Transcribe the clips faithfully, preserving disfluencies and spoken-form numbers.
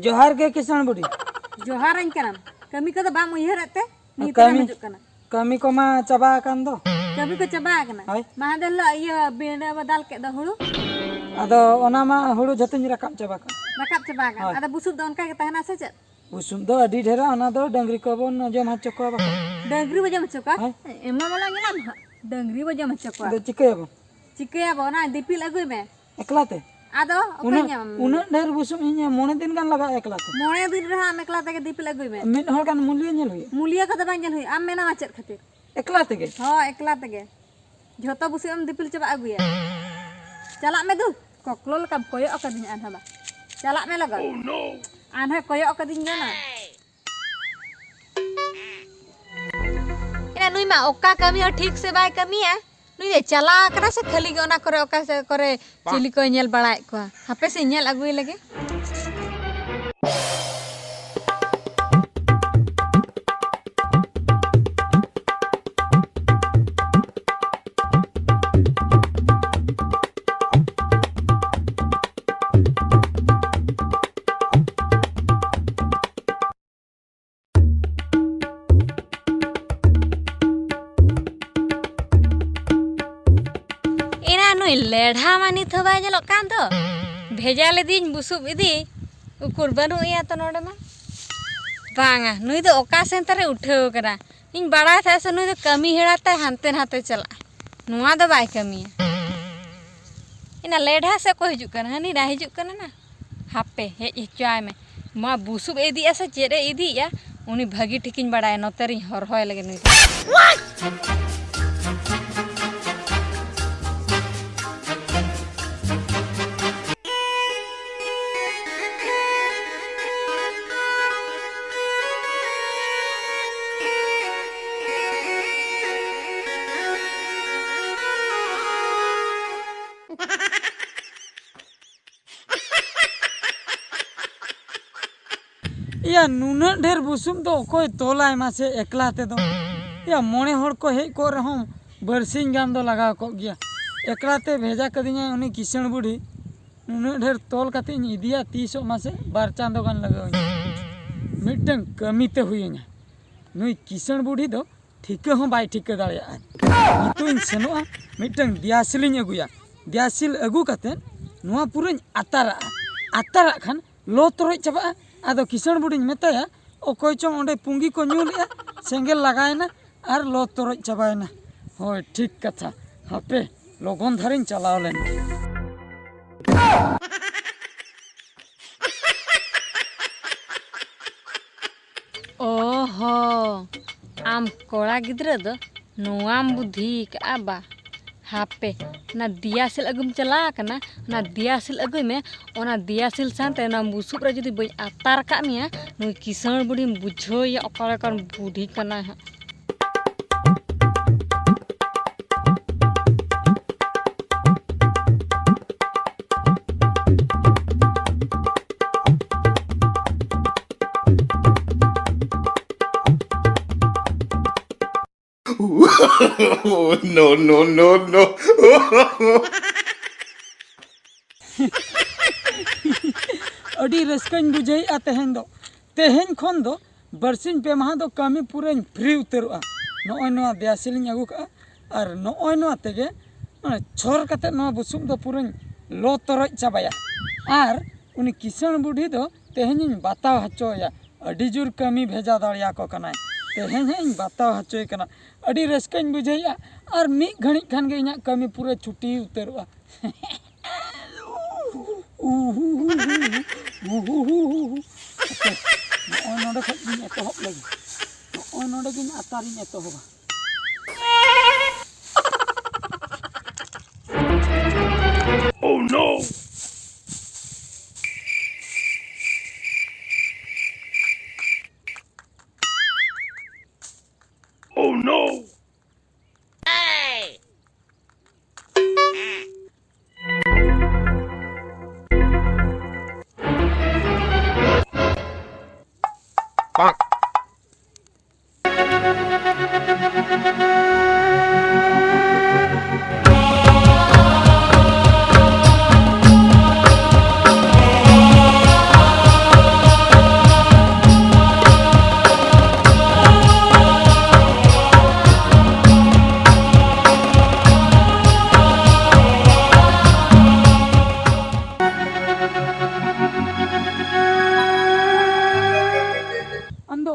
ᱡᱚᱦᱟᱨ ᱜᱮ ᱠᱤᱥᱟᱹᱬ ᱵᱩᱰᱷᱤ᱾ ᱡᱚᱦᱟᱨᱟᱹᱧ ᱠᱟᱱᱟᱢ, ᱠᱟᱹᱢᱤ ᱠᱚᱫᱚ ᱵᱟᱢ ᱩᱭᱦᱟᱹᱨᱮᱫ ᱛᱮ? ᱱᱤᱛ ᱠᱟᱹᱢᱤ ᱦᱤᱡᱩᱜ ᱠᱟᱱᱟ᱾ ᱠᱟᱹᱢᱤ ᱠᱚᱢᱟ ᱪᱟᱵᱟ ᱟᱠᱟᱱ ᱫᱚ᱾ ᱠᱟᱹᱢᱤ ᱠᱚ ᱪᱟᱵᱟ ᱟᱠᱟᱱᱟ? ᱦᱳᱭ᱾ ᱢᱟᱦᱫᱮᱨ ᱦᱤᱞᱳᱜ ᱤᱭᱟᱹ ᱵᱤᱸᱰᱟᱹ ᱵᱚ ᱫᱟᱞ ᱠᱮᱫ ᱫᱚ ᱦᱩᱲᱩ? ᱟᱫᱚ ᱚᱱᱟ ᱢᱟ ᱦᱩᱲᱩ ᱡᱷᱚᱛᱚᱧ ᱨᱟᱠᱟᱵ ᱪᱟᱵᱟ ᱠᱟᱜ᱾ ᱨᱟᱠᱟᱵ ᱪᱟᱵᱟ ᱟᱠᱟᱱ᱾ ᱦᱳᱭ᱾ ᱟᱫᱚ ᱵᱩᱥᱩᱵ ᱫᱚ ᱚᱱᱠᱟ ᱜᱮ ᱛᱟᱦᱮᱱᱟ ᱥᱮ ᱪᱮᱫ? ᱵᱩᱥᱩᱵ ᱫᱚ ᱟᱹᱰᱤ ᱰᱷᱮᱨᱟ, ᱚᱱᱟ ᱫᱚ ᱰᱟᱹᱝᱨᱤ ᱠᱚᱵᱚᱱ ᱡᱚᱢ ᱦᱚᱪᱚ ᱠᱚᱣᱟ ᱵᱟᱠᱷᱟᱱ᱾ ᱰᱟᱹᱝᱨᱤ ᱵᱚ ᱡᱚᱢ ᱦᱚᱪᱚ ᱠᱚᱣᱟ? ᱦᱳᱭ᱾ ᱮᱢᱟ ᱢᱟᱞᱟᱝ ᱧᱮᱞᱟᱢ ᱦᱟᱸᱜ, ᱰᱟᱹᱝᱨᱤ ᱵᱚ ᱡᱚᱢ ᱦᱚᱪᱚ ᱠᱚᱣᱟ᱾ ᱟᱫᱚ ᱪᱤᱠᱟᱹᱭᱟᱵᱚᱱ? ᱪᱤᱠᱟᱹᱭᱟᱵᱚ, ᱚᱱᱟ ᱫᱤᱯᱤᱞ ᱟᱹᱜᱩᱭ ᱢᱮ᱾ ᱮᱠᱞᱟ ᱛᱮ? ᱟᱫᱚ ᱚᱠᱚᱭ ᱩᱱᱟᱹᱜ, ᱧᱟᱢ? ᱩᱱᱟᱹᱜ ᱰᱷᱮᱨ ᱵᱩᱥᱩᱵ ᱤᱧ ᱢᱚᱬᱮ ᱫᱤᱱ ᱜᱟᱱ ᱞᱟᱜᱟᱜᱼᱟ ᱮᱠᱞᱟ ᱛᱮ᱾ ᱢᱚᱬᱮ ᱫᱤᱱ ᱨᱮᱦᱚᱸ ᱟᱢ ᱮᱠᱞᱟ ᱛᱮᱜᱮ ᱫᱤᱯᱤᱞ ᱟᱹᱜᱩᱭ ᱢᱮ᱾ ᱢᱤᱫ ᱦᱚᱲ ᱜᱟᱱ ᱢᱩᱞᱤᱭᱟᱹ ᱧᱮᱞ ᱦᱩᱭᱩᱜᱼᱟ᱾ ᱢᱩᱞᱤᱭᱟᱹ ᱠᱚᱫᱚ ᱵᱟᱝ ᱧᱮᱞ ᱦᱩᱭᱩᱜᱼᱟ, ᱟᱢ ᱢᱮᱱᱟᱢᱟ ᱪᱮᱫ ᱠᱷᱟᱹᱛᱤᱨ? ᱮᱠᱞᱟ ᱛᱮᱜᱮ? ᱦᱚᱸ, ᱮᱠᱞᱟ ᱛᱮᱜᱮ᱾ ᱡᱷᱚᱛᱚ ᱵᱩᱥᱩᱵ ᱮᱢ ᱫᱤᱯᱤᱞ ᱪᱟᱵᱟ ᱟᱹᱜᱩᱭᱟ᱾ ᱪᱟᱞᱟᱜ ᱢᱮ ᱫᱩ, ᱠᱚᱠᱞᱚ ᱞᱮᱠᱟᱢ ᱠᱚᱭᱚᱜ ᱟᱠᱟᱫᱤᱧᱟ ᱟᱨᱦᱚᱸ ᱵᱟ᱾ ᱪᱟᱞᱟᱜ ᱢᱮ ᱞᱚᱜᱚᱱ᱾ ᱟᱨᱦᱚᱸ ᱠᱚᱭᱚᱜ ᱟᱠᱟᱫᱤᱧ ᱜᱮ ᱚᱱᱟ᱾ ᱮᱱᱟ ᱱᱩᱭ ᱢᱟ ᱚᱠᱟ ᱠᱟᱹᱢᱤ ᱦᱚᱸ ᱴᱷᱤᱠ ᱥᱮ ᱵᱟᱭ ᱠᱟᱹᱢᱤᱭᱟ᱾ ᱱᱩᱭ ᱫᱚ ᱪᱟᱞᱟᱣ ᱟᱠᱟᱱᱟ ᱥᱮ ᱠᱷᱟᱹᱞᱤ ᱜᱮ ᱚᱱᱟ ᱠᱚᱨᱮ ᱚᱠᱟ ᱥᱮᱫ ᱠᱚᱨᱮ ᱪᱤᱞᱤ ᱠᱚᱭ ᱧᱮᱞ ᱵᱟᱲᱟᱭᱮᱫ ᱠᱚᱣᱟ? ᱦᱟᱯᱮ ᱥᱮ ᱧᱮᱞ ᱟᱹᱜᱩᱭ ᱞᱮᱜᱮ᱾ ᱮᱱᱟ ᱱᱩᱭ ᱞᱮᱰᱷᱟ ᱢᱟ ᱱᱤᱛ ᱦᱚᱸ ᱵᱟᱭ ᱧᱮᱞᱚᱜ ᱠᱟᱱ ᱫᱚ᱾ ᱵᱷᱮᱡᱟ ᱞᱮᱫᱤᱧ ᱵᱩᱥᱩᱵ ᱤᱫᱤ, ᱩᱠᱩᱨ ᱵᱟᱹᱱᱩᱜ ᱮᱭᱟ ᱛᱚ ᱱᱚᱰᱮ ᱢᱟ᱾ ᱵᱟᱝᱟ, ᱱᱩᱭ ᱫᱚ ᱚᱠᱟ ᱥᱮᱱ ᱛᱟᱨᱮ ᱩᱴᱷᱟᱹᱣ ᱠᱟᱱᱟ᱾ ᱤᱧ ᱵᱟᱲᱟᱭ ᱛᱟᱦᱮᱸ ᱥᱮ ᱱᱩᱭ ᱫᱚ ᱠᱟᱹᱢᱤ ᱦᱮᱲᱟ ᱛᱟᱭ ᱦᱟᱱᱛᱮ ᱱᱟᱛᱮ ᱪᱟᱞᱟᱜᱼᱟ᱾ ᱱᱚᱣᱟ ᱫᱚ ᱵᱟᱭ ᱠᱟᱹᱢᱤᱭᱟ᱾ ᱮᱱᱟ ᱞᱮᱰᱷᱟ ᱥᱮ ᱚᱠᱚᱭ ᱦᱤᱡᱩᱜ ᱠᱟᱱᱟ? ᱦᱟᱹᱱᱤ ᱱᱟ ᱦᱤᱡᱩᱜ ᱠᱟᱱᱟ ᱱᱟ᱾ ᱦᱟᱯᱮ, ᱦᱮᱡ ᱦᱚᱪᱚᱣᱟᱭ ᱢᱮ᱾ ᱢᱟ ᱵᱩᱥᱩᱵ ᱮ ᱤᱫᱤᱭᱮᱜᱼᱟ ᱥᱮ ᱪᱮᱫ ᱮ ᱤᱫᱤᱭᱮᱜᱼᱟ, ᱩᱱᱤ ᱵᱷᱟᱹᱜᱤ ᱴᱷᱤᱠᱤᱧ ᱵᱟᱲᱟᱭᱟ᱾ ᱱᱚᱛᱮ ᱨᱤᱧ ᱦᱚᱨᱦᱚᱭ ᱞᱮᱜᱮ ᱱᱩᱭ ᱫᱚ᱾ ᱮᱭᱟ, ᱱᱩᱱᱟᱹᱜ ᱰᱷᱮᱨ ᱵᱩᱥᱩᱵ ᱫᱚ ᱚᱠᱚᱭ ᱛᱚᱞᱟᱭ ᱢᱟᱥᱮ ᱮᱠᱞᱟ ᱛᱮᱫᱚ? ᱮᱭᱟ, ᱢᱚᱬᱮ ᱦᱚᱲ ᱠᱚ ᱦᱮᱡ ᱠᱚᱜ ᱨᱮᱦᱚᱸ ᱵᱟᱨᱥᱤᱧ ᱜᱟᱱ ᱫᱚ ᱞᱟᱜᱟᱣ ᱠᱚᱜ ᱜᱮᱭᱟ᱾ ᱮᱠᱞᱟ ᱛᱮ ᱵᱷᱮᱡᱟ ᱠᱟᱹᱫᱤᱧᱟᱭ ᱩᱱᱤ ᱠᱤᱥᱟᱹᱬ ᱵᱩᱰᱷᱤ᱾ ᱱᱩᱱᱟᱹᱜ ᱰᱷᱮᱨ ᱛᱚᱞ ᱠᱟᱛᱮ ᱤᱧ ᱤᱫᱤᱭᱟ, ᱛᱤᱥᱚᱜ ᱢᱟᱥᱮ ᱵᱟᱨ ᱪᱟᱸᱫᱚ ᱜᱟᱱ ᱞᱟᱜᱟᱣ ᱤᱧᱟ᱾ ᱢᱤᱫᱴᱟᱝ ᱠᱟᱹᱢᱤ ᱛᱮ ᱦᱩᱭ ᱟᱹᱧᱟ᱾ ᱱᱩᱭ ᱠᱤᱥᱟᱹᱬ ᱵᱩᱰᱷᱤ ᱫᱚ ᱴᱷᱤᱠᱟᱹ ᱦᱚᱸ ᱵᱟᱭ ᱴᱷᱤᱠᱟᱹ ᱫᱟᱲᱮᱭᱟᱜᱼᱟ᱾ ᱱᱤᱛᱚᱜ ᱤᱧ ᱥᱮᱱᱚᱜᱼᱟ, ᱢᱤᱫᱴᱟᱝ ᱫᱮᱭᱟᱥᱤᱞᱤᱧ ᱟᱹᱜᱩᱭᱟ᱾ ᱫᱮᱭᱟᱥᱤᱞ ᱟᱹᱜᱩ ᱠᱟᱛᱮ ᱱᱚᱣᱟ ᱯᱩᱨᱟᱹᱧ ᱟᱛᱟᱨᱟᱜᱼᱟ᱾ ᱟᱛᱟᱨᱟᱜ ᱠᱷᱟᱱ ᱞᱚ ᱛᱚᱨᱚᱡ ᱪᱟᱵᱟᱜᱼᱟ᱾ ᱟᱫᱚ ᱠᱤᱥᱟᱹᱬ ᱵᱩᱰᱷᱤᱧ ᱢᱮᱛᱟᱭᱟ, ᱚᱠᱚᱭ ᱪᱚᱝ ᱚᱸᱰᱮ ᱯᱩᱸᱜᱤ ᱠᱚ ᱧᱩ ᱞᱮᱜᱼᱟ, ᱥᱮᱸᱜᱮᱞ ᱞᱟᱜᱟᱭᱮᱱᱟ ᱟᱨ ᱞᱚ ᱛᱚᱨᱚᱡ ᱪᱟᱵᱟᱭᱮᱱᱟ᱾ ᱦᱳᱭ, ᱴᱷᱤᱠ ᱠᱟᱛᱷᱟ᱾ ᱦᱟᱯᱮ, ᱞᱚᱜᱚᱱ ᱫᱷᱟᱨᱟᱧ ᱪᱟᱞᱟᱣ ᱞᱮᱱ ᱜᱮ᱾ ᱚ ᱦᱚ, ᱟᱢ ᱠᱚᱲᱟ ᱜᱤᱫᱽᱨᱟᱹ ᱫᱚ ᱱᱚᱣᱟᱢ ᱵᱩᱫᱽᱫᱷᱤ ᱠᱟᱜᱼᱟ ᱵᱟ? ᱦᱟᱯᱮ, ᱚᱱᱟ ᱫᱮᱭᱟᱥᱤᱞ ᱟᱹᱜᱩᱢ ᱪᱟᱞᱟᱣ ᱟᱠᱟᱱᱟ, ᱚᱱᱟ ᱫᱮᱭᱟᱥᱤᱞ ᱟᱹᱜᱩᱭ ᱢᱮ᱾ ᱚᱱᱟ ᱫᱮᱭᱟᱥᱤᱞ ᱥᱟᱶᱛᱮ ᱚᱱᱟ ᱵᱩᱥᱩᱵ ᱨᱮ ᱡᱩᱫᱤ ᱵᱟᱹᱧ ᱟᱛᱟᱨ ᱠᱟᱜ ᱢᱮᱭᱟ, ᱱᱩᱭ ᱠᱤᱥᱟᱹᱬ ᱵᱩᱰᱷᱤᱢ ᱵᱩᱡᱷᱟᱹᱣᱮᱭᱟ ᱚᱠᱟ ᱞᱮᱠᱟᱱ ᱵᱩᱰᱷᱤ ᱠᱟᱱᱟᱭ ᱦᱟᱸᱜ᱾ No, no, no, no. ᱟᱹᱰᱤ ᱨᱟᱹᱥᱠᱟᱹᱧ ᱵᱩᱡᱷᱟᱹᱣᱮᱫᱼᱟ ᱛᱮᱦᱮᱧ ᱫᱚ᱾ ᱛᱮᱦᱮᱧ ᱠᱷᱚᱱ ᱫᱚ ᱵᱟᱨᱥᱤᱧ ᱯᱮ ᱢᱟᱦᱟ ᱫᱚ ᱠᱟᱹᱢᱤ ᱯᱩᱨᱟᱹᱧ ᱯᱷᱨᱤ ᱩᱛᱟᱹᱨᱚᱜᱼᱟ᱾ ᱱᱚᱜᱼᱚᱭ ᱱᱚᱣᱟ ᱫᱮᱭᱟᱥᱤᱞᱤᱧ ᱟᱹᱜᱩ ᱠᱟᱜᱼᱟ, ᱟᱨ ᱱᱚᱜᱼᱚᱭ ᱱᱚᱣᱟ ᱛᱮᱜᱮ ᱢᱟᱱᱮ ᱪᱷᱚᱨ ᱠᱟᱛᱮ ᱱᱚᱣᱟ ᱵᱩᱥᱩᱵ ᱫᱚ ᱯᱩᱨᱟᱹᱧ ᱞᱚ ᱛᱚᱨᱚᱡ ᱪᱟᱵᱟᱭᱟ᱾ ᱟᱨ ᱩᱱᱤ ᱠᱤᱥᱟᱹᱬ ᱵᱩᱰᱷᱤ ᱫᱚ ᱛᱮᱦᱮᱧᱤᱧ ᱵᱟᱛᱟᱣ ᱦᱚᱪᱚᱭᱟ᱾ ᱟᱹᱰᱤ ᱡᱳᱨ ᱠᱟᱹᱢᱤ ᱵᱷᱮᱡᱟ ᱫᱟᱲᱮᱭᱟᱠᱚ ᱠᱟᱱᱟᱭ᱾ ᱛᱮᱦᱮᱧ ᱦᱟᱸᱜ ᱤᱧ ᱵᱟᱛᱟᱣ ᱦᱚᱪᱚᱭᱮ ᱠᱟᱱᱟ᱾ ᱟᱹᱰᱤ ᱨᱟᱹᱥᱠᱟᱹᱧ ᱵᱩᱡᱷᱟᱹᱣᱮᱫᱼᱟ᱾ ᱟᱨ ᱢᱤᱫ ᱜᱷᱟᱹᱲᱤᱡ ᱠᱷᱟᱱ ᱜᱮ ᱤᱧᱟᱹᱜ ᱠᱟᱹᱢᱤ ᱯᱩᱨᱟᱹ ᱪᱷᱩᱴᱤ ᱩᱛᱟᱹᱨᱚᱜᱼᱟ᱾ ᱱᱚᱜᱼᱚᱭ ᱱᱚᱰᱮ ᱠᱷᱚᱱ ᱜᱤᱧ ᱮᱛᱚᱦᱚᱵ ᱞᱮᱜᱮ᱾ ᱱᱚᱜᱼᱚᱭ ᱱᱚᱰᱮ ᱜᱤᱧ ᱟᱛᱟᱨᱤᱧ ᱮᱛᱚᱦᱚᱵᱟ᱾ Oh no! Oh no!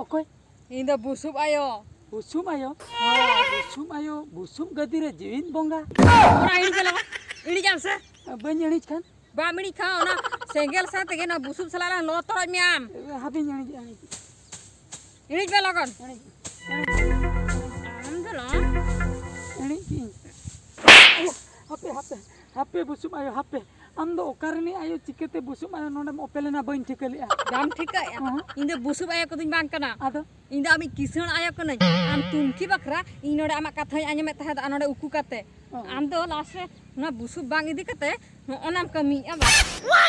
ᱚᱠᱚᱭ? ᱤᱧ ᱫᱚ ᱵᱩᱥᱩᱵ ᱟᱭᱳ᱾ ᱵᱩᱥᱩᱵ ᱟᱭᱳ? ᱵᱩᱥᱩᱵ ᱟᱭᱳ, ᱵᱩᱥᱩᱵ ᱜᱟᱹᱫᱤ ᱨᱮ ᱡᱤᱣᱤᱫ ᱵᱚᱸᱜᱟ᱾ ᱚᱱᱟ ᱤᱬᱤᱡ ᱢᱮ ᱞᱚᱜᱚᱱ᱾ ᱤᱬᱤᱡ ᱟᱢ ᱥᱮ? ᱵᱟᱹᱧ ᱤᱬᱤᱡ ᱠᱷᱟᱱ? ᱵᱟᱢ ᱤᱬᱤᱡ ᱠᱷᱟᱱ ᱚᱱᱟ ᱥᱮᱸᱜᱮᱞ ᱥᱟᱶ ᱛᱮᱜᱮ ᱱᱚᱣᱟ ᱵᱩᱥᱩᱵ ᱥᱟᱞᱟᱜ ᱞᱟᱝ ᱞᱚ ᱛᱚᱨᱚᱡ ᱢᱮᱭᱟ ᱟᱢ᱾ ᱦᱟᱯᱮᱧ ᱤᱬᱤᱡ, ᱤᱬᱤᱡ᱾ ᱤᱬᱤᱡ ᱢᱮ ᱞᱚᱜᱚᱱ᱾ ᱤᱬᱤᱡ, ᱤᱬᱤᱡ᱾ ᱟᱢ ᱫᱚ ᱞᱚᱜᱚᱱ᱾ ᱤᱬᱤᱡ ᱠᱤᱧ᱾ ᱦᱟᱯᱮ, ᱦᱟᱯᱮ, ᱦᱟᱯᱮ ᱵᱩᱥᱩᱵ ᱟᱭᱳ, ᱦᱟᱯᱮ᱾ ᱟᱢ ᱫᱚ ᱚᱠᱟ ᱨᱤᱱᱤᱡ ᱟᱭᱳ, ᱪᱤᱠᱟᱹᱛᱮ ᱵᱩᱥᱩᱵ ᱟᱭᱳ ᱱᱚᱰᱮᱢ ᱚᱯᱮᱞᱮᱱᱟ, ᱵᱟᱹᱧ ᱴᱷᱤᱠᱟᱹ ᱞᱮᱜᱼᱟ᱾ ᱵᱟᱢ ᱴᱷᱤᱠᱟᱹᱭᱮᱜᱼᱟ? ᱦᱮᱸ᱾ ᱤᱧ ᱫᱚ ᱵᱩᱥᱩᱵ ᱟᱭᱳ ᱠᱚᱫᱚᱧ ᱵᱟᱝ ᱠᱟᱱᱟ᱾ ᱟᱫᱚ? ᱤᱧ ᱫᱚ ᱟᱢᱤᱡ ᱠᱤᱥᱟᱹᱬ ᱟᱭᱳ ᱠᱟᱹᱱᱟᱹᱧ᱾ ᱟᱢ ᱛᱩᱱᱠᱷᱤ ᱵᱟᱠᱷᱨᱟ ᱤᱧ ᱱᱚᱰᱮ ᱟᱢᱟᱜ ᱠᱟᱛᱷᱟᱧ ᱟᱸᱡᱚᱢᱮᱫ ᱛᱟᱦᱮᱸᱫ, ᱟᱨ ᱱᱚᱰᱮ ᱩᱠᱩ ᱠᱟᱛᱮ᱾ ᱚ᱾ ᱟᱢ ᱫᱚ ᱞᱟᱥᱴ ᱨᱮ ᱚᱱᱟ ᱵᱩᱥᱩᱵ ᱵᱟᱝ ᱤᱫᱤ ᱠᱟᱛᱮ ᱱᱚᱜᱼᱚ ᱱᱟᱢ ᱠᱟᱹᱢᱤᱭᱮᱫᱼᱟ, ᱵᱟᱥ᱾